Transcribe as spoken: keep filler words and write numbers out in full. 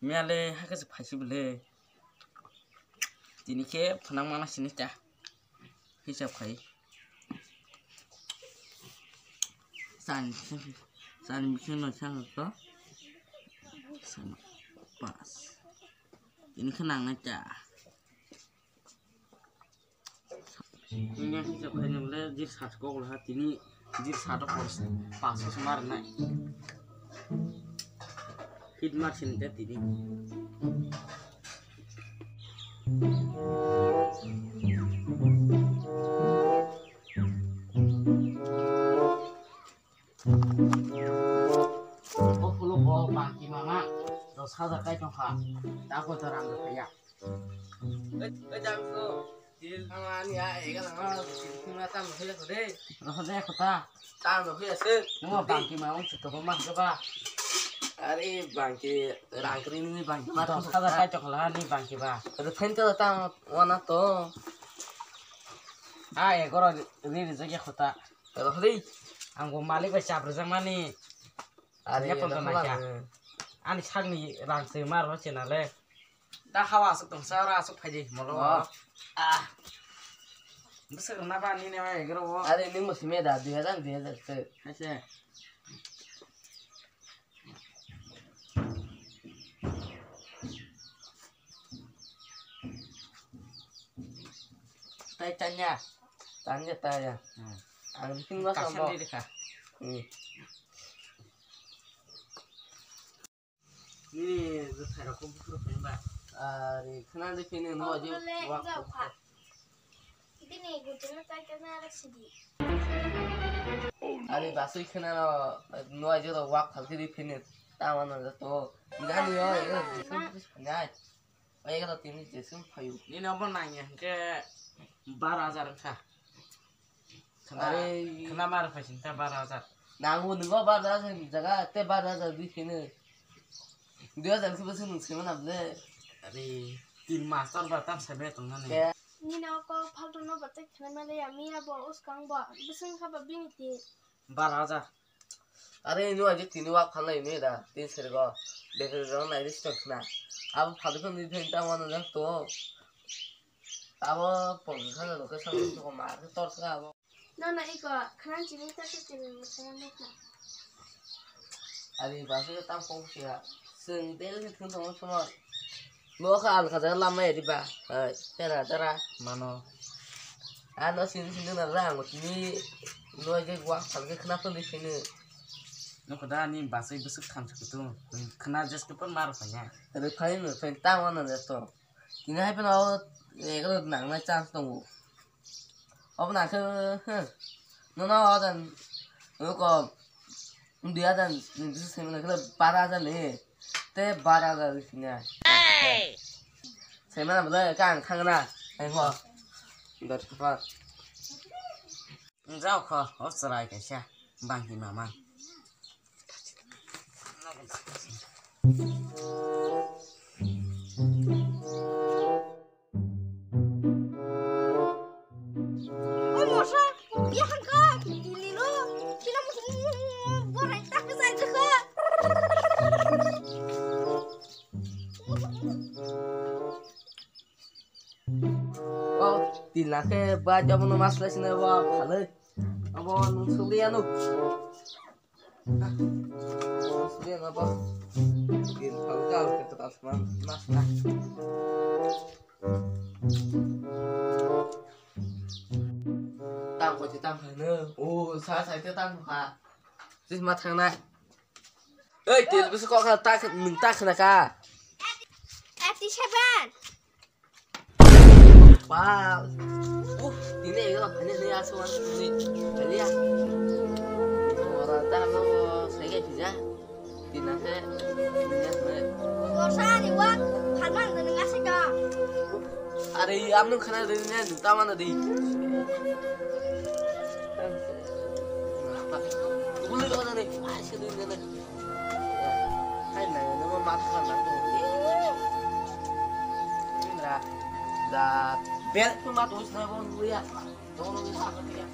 Miyale hakhe se phaisi bole. Tini khe phwnang mana sini ta. Hisab khai. San, san, san, san, san, san, pas. Tini khe nang na ta. Ini yang hisap khaina bole jir sat kok lah tini jir sat kok pas kos mar nai. Hit mar sini teh tini. O phulo bo bangki mama dos hajar kai tongkha. Ta koi to rang rwphaiya. Oi, oi, jang ko. Til thangani a ega lama til thangma tam rwphaiya ko de. Rwphaiya ko ta. Tam rwphaiya se. Nungma bangki ma ong chukka bo ma hwnkhe ba. Are bangki rang kri ni bangki ma dos hajar kai tongkha la ni bangki ba. Rwphain to tam wana to. A egoro ri ri jagya ko ta. Rwphri. Ang bo malik bai chap rwjakmani. Are, yapon to naikha. Ani sakni rang se mar ho chenale. Da hawa asuk tong sa ra asuk phaidi molo. Oh. Ah. Bwswk na ba ni ne mai gro. Are ni musi me da dui hajar dui hajar se. Haise. Tai tanya. Tanya tanya. Hmm. Ang sing ba kasan sambo. Di ka. Hmm. Nini je thairok ko buphuru phai ba. Are khna de phini no je. Wa. Bini gutino chaita na rw sidi. Are basui khna no no je ro wak phalke di phini. Tama no to. Gani yo. Nai. Oi, ega tini jesum phayu. Nini obo nangya hwnkhe bar hajar wngkha. Khna, are, khna mar phai sini ta bar hajar. Nango nungo bar hajar ni jaga te bar hajar di khene. Dui hajar khe bwswk nung sema na ble. Are, tin master ba tam sebe tong nani. Ke? Nini oko phalto no batai khna male ya miya bo uskang bo bwswk kha ba bini ti. Bar hajar. Are ino aje tini wak phalnai ino da tin sergo. Bekhe rok nai ris tong khna. Abo phadu phadu phai ta wano jak to. Abo pon khana rok sa to ma tor sa abo. No no iko khana chini ta se chini mo sa no khna. Are ba se tam kong sia. Seng del ni thun thong thon. Bo kha al kha jaga lama eri ba. Hai, tera, tera. Mano. Ano sini sini na rang tini no je wak phalke khna phone sini. Nokho da ni basai bwswk thamsuk tu. Khna just pon mar phanya. Re phai no phai ta wana de to. Kini hai phano ego nang na chance tongo. Obo nang khe, huh. Nono odan, ko, dui hajar ni bishi semi na khe bara hajar ni. Te bara hajar ni singa. Semi na bole kang khang na. Ai ho. Dor pa. Jao kho, o chwrai kaisa, bangki mama. O mosa, ya hangka, dililo, kila musu, borai tak sai jaka. O, tin lakhe ba jabo no mas lai sine ba, phalai. Abo nung sugri anu. Sugri anu ba. Tin phalai jal ke tas man mas na. Tang ko ti tang hai no. O, sa sai te tang ha. Sis ma thang na. Ei, tel bisu kok kha ta, nung ta khna ka. Ati seven. Ba. Uh, ini ya, ini, ini asuhan ini. Beli ya. Ora ta no, saya kerja. Tina se, tina se. Borsa ni wak, phalman de nang ase ka. Are, amno khana de ne, ta mana de. Bulu ko ne, ai se de ne. Hai na, ne mo mat khan na. Indra, da, bel ko mat us na bon ya. Dono ni ha ko ya.